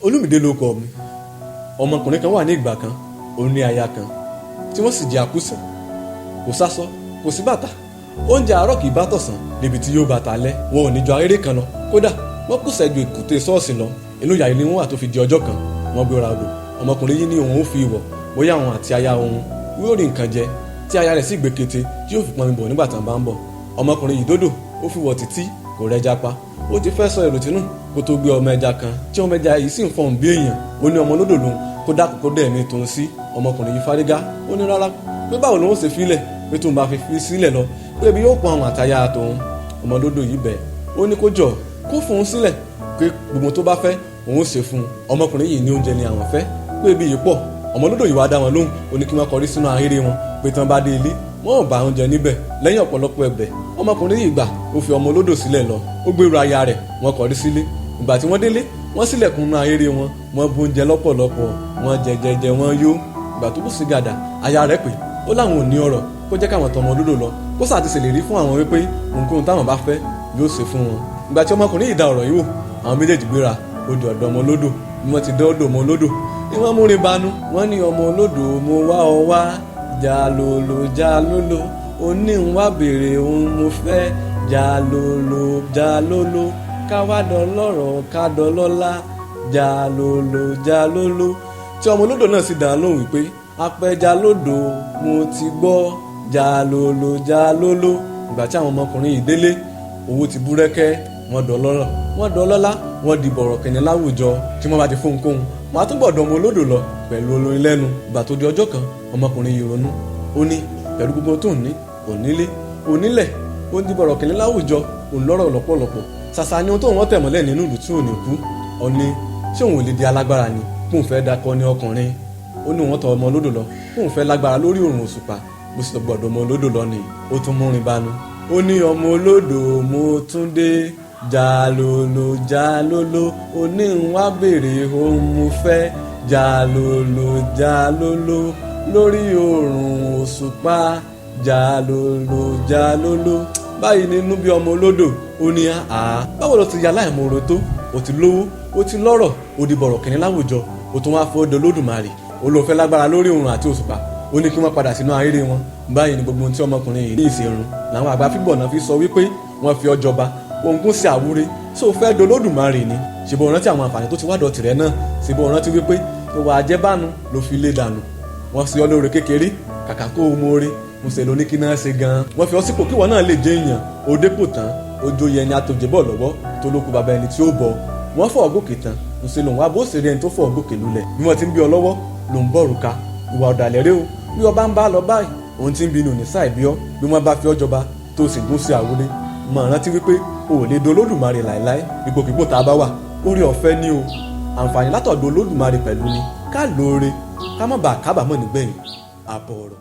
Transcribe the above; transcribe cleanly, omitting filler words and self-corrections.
Olúmídé ló kọ mi. Ọmọkùnrin kan wà ní ìgbà kan, ó ní aya kan tí wọ́n sì jẹ́ àkúsàn. Kò sásọ, kò sí bàtà. Oúnjẹ àárọ̀ kì í bá tọ̀sán débi tí yóò bàtà lẹ́. Wọn ò ní ju arére kan lọ. Kódà wọ́n kùsẹ̀ ju èkúté ṣọ́ọ̀ṣì lọ. Inú ìyà yìí ni wọ́n wà tó fi di ọjọ́ kan. Wọ́n gbéra odò. Ọmọkùnrin yìí ní òun ó fi ìwọ̀ bóyá òun àti aya òun yóò rí nǹkan jẹ, tí aya rẹ̀ sì gbé kété tí yóò fi pọnmi bọ̀ nígbà tí wọ́n bá ń bọ̀. Ọmọkùnrin yìí dódò, ó fi wọ̀ títí kò rẹja pa. Ó ti fẹ́ sọ èrò tínú kó tó gbé ọmọ ẹja kan tí ọmọ ẹja yìí sì ń fọhùn bí èèyàn. Ó ní ọmọ olódò lòun, kó dákun kó dẹ̀ mí tòun sí. Ọmọkùnrin yìí fárígá, ó ní rárá, pé báwo lòun ó ṣe filẹ̀, pé tóun bá fi fi sílẹ̀ lọ, pé ebi yóò pọn àwọn àtàyà tòun. Ọmọ olódò yìí bẹ̀, ó ní kó jọ̀, kó fòun sílẹ̀, pé gbogbo tó bá fẹ́ òun ó ṣe fún un. Ọmọkùnrin yìí ní oúnjẹ ni àwọn fẹ́, pé ebi yìí pọ̀. Ọmọ olódò yìí wá dá wọn lóhùn, ó ní kí wọ́n kọrí sínú ahéré wọn, pé tán bá dé ilé wọn ò bá oúnjẹ níbẹ̀. Lẹ́yìn ọ̀pọ̀lọpọ̀ ẹ̀bẹ̀, ọmọkùnrin yìí gbà, ó fi ọmọ olódò sílẹ̀ lọ, ó gbèrò aya rẹ̀, wọ́n kọrí sílé. Ìgbà tí wọ́n délé, wọ́n sílẹ̀kùn inú ahéré wọn, wọ́n bu oúnjẹ lọ́pọ̀lọpọ̀, wọ́n jẹjẹjẹ, wọ́n yó. Ìgbà tó bù sí gàdà, aya rẹ̀ pé ó láwọn ò ní ọrọ̀, kó jẹ́ káwọn tọmọ olódò lọ, kó sáà ti ṣèlérí fún àwọn wípé ohunkóhun táwọn bá fẹ́ yóò ṣe fún wọn. Ìgbà tí ọmọkùnrin yìí da ọ̀rọ̀ yìí wò, àwọn méjèèjì gbéra, ó di ọ̀dọ̀ ọmọ olódò. Bí wọ́n ti dé ọ̀dọ̀ ọmọ olódò ni wọ́n múrin banú. Wọ́n ní ọmọ olódò, mo wá ọ wá, jalolo jalolo, oní ń wá béèrè ohun mo fẹ́, jalolo jalolo, ká wá dọlọ́rọ̀ ká dọlọ́lá, jalolo jalolo. Tí ọmọ olódò náà sì dá lóhùn wípé apẹja lódò mo ti gbọ́, jalolo jalolo. Ìgbà tí àwọn ọmọkùnrin yìí délé, owó ti búrẹ́kẹ́, wọ́n dọlọ́rọ̀, wọ́n dọlọ́lá, wọ́n di bọ̀rọ̀kìnní láwùjọ. Tí wọ́n bá ti fóun kóhun, wọ́n á túbọ̀ dọmọ olódò lọ pẹ̀lú olórin lẹ́nu. Ìgbà tó di ọjọ́ kan, ọmọkùnrin yìí ronú, ó ní pẹ̀lú gbogbo tó ń ní, onílé, onílẹ̀, ó ń di bọ̀rọ̀kìnní láwùjọ, òun lọ́rọ̀ lọ́pọ̀lọpọ̀. Ṣàṣà ni ohun tó wọ́n tẹ̀ mọ́lẹ̀ nínú ìlú tí ò ní kú. Ó ní ṣé òun ò lè di alágbára ni, kóun fẹ́ dakọ ní ọkùnrin? Ó ní wọ́n tọ ọmọ olódò lọ, kóun fẹ́ lágbára lórí òrùn òṣùpá. Bó sì gbọ́dọ̀ ọmọ olódò lọ ni ó tún múrin bánu. Ó ní ọmọ olódò mo tún dé, jalolo jalolo, oní ń wá béèrè ohun mo fẹ́, jalolo jalolo, lórí òrùn òṣùpá, jalolo jalolo. Báyìí nínú bí ọmọ olódò, ó ní àá, báwo ló ti ya láìmoore tó? Ó ti lówó, ó ti lọ́rọ̀, ó di bọ̀rọ̀kìnní láwùjọ, ó tún wáá fọ́ dolódùmarè, ó lóun fẹ́ lágbára lórí òrùn àti òṣùpá. Ó ní kí wọ́n padà sínú ahéré wọn. Báyìí ni gbogbo ohun tí ọmọkùnrin yìí ní ìṣerun làwọn àgbà fígbọ̀nà fi sọ wípé wọ́n fi ọjọba òǹgùn sí àwúre. Ṣó fẹ́ dolódùmarè ni? Ṣèbọ̀ rántí àwọn àǹfààní tó ti wá dọ̀tí rẹ náà? Ṣèbọ̀ rántí wípé ìwà àjẹbánu ló fi lé dànù? Wọ́n ṣe ọ́ lóore kékeré, kàkà kó o mọ̀ọ́re mo ṣe lóní kí náà ṣe gan-an. Wọ́n fi ọ́ sípò kíwọ́ náà lè jẹ́ èèyàn. Ó dépò tán, ó joyè ẹni àtòjẹ́bọ̀ lọ́wọ́ tó ló kú bàbá ẹni tí ó bọ̀. Wọ́n fọ́ gòkè tán, ń ṣe lòun wá bó ṣe rí ẹni tó fọ́ gòkè lulẹ̀. Bí wọ́n ti ń bí ọ lọ́wọ́ ló ń bọ̀ rùka. Ìwà ọ̀dàlẹ̀ rẹ o. Bí ọba ń bá lọ báyìí, òun ti ń bínú ní sáì bí ọ. Bí wọ́n bá fi ọ́ jọba tó sì gún sí àwúrẹ́, mọ̀ rántí wípé o ò lè do Olódùmarè láéláé. Ipòkípò tá a bá wà, orí ọ̀fẹ́ ni o, àǹfààní látọ̀dọ̀ Olódùmarè pẹ̀lú ni. Ká lóore, ká má bàa kábàámọ̀ nígbẹ̀yìn. Àbọ̀ ọ̀rọ̀.